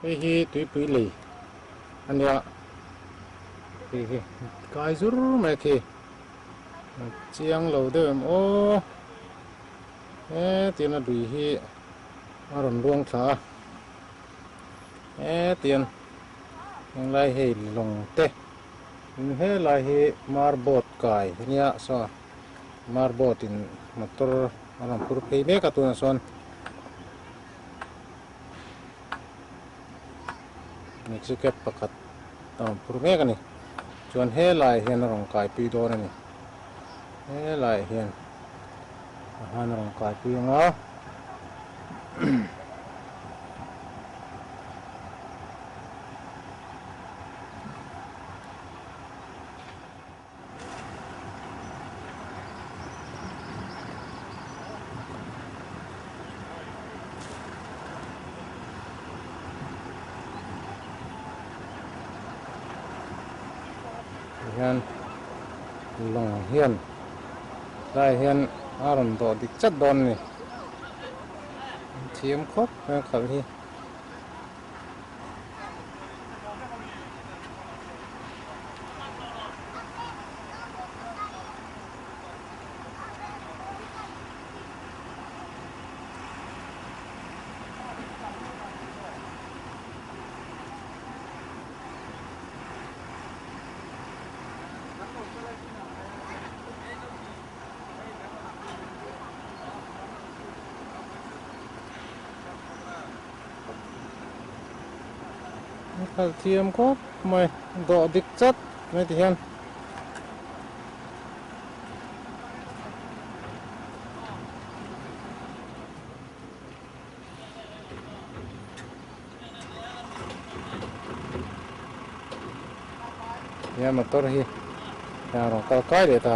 Hei hi tuipui lei a nia hei hi kai zur mai khi a chiang lo deuh em aw hetian a lui hi a rawn luang thla a hetian henglai hei lawng te helai hi marboat kai a nia saw marboat in motor a rawn phur phei mek a tunah sawn. Taxi cab pakhat a rawn phur mek a ni chuan helaiah hian a rawn kaipui dawn a ni helaiah hian a han rawn kaipui ang a. Hian lawng hian tlaiah hian a rawn dawh dik chat dawn a ni thiam khawp mai a khalh hi. Khalh thiam khawp mai dawh dik chat mai ti hian. Nia motor hi a rawn kal kai leh ta.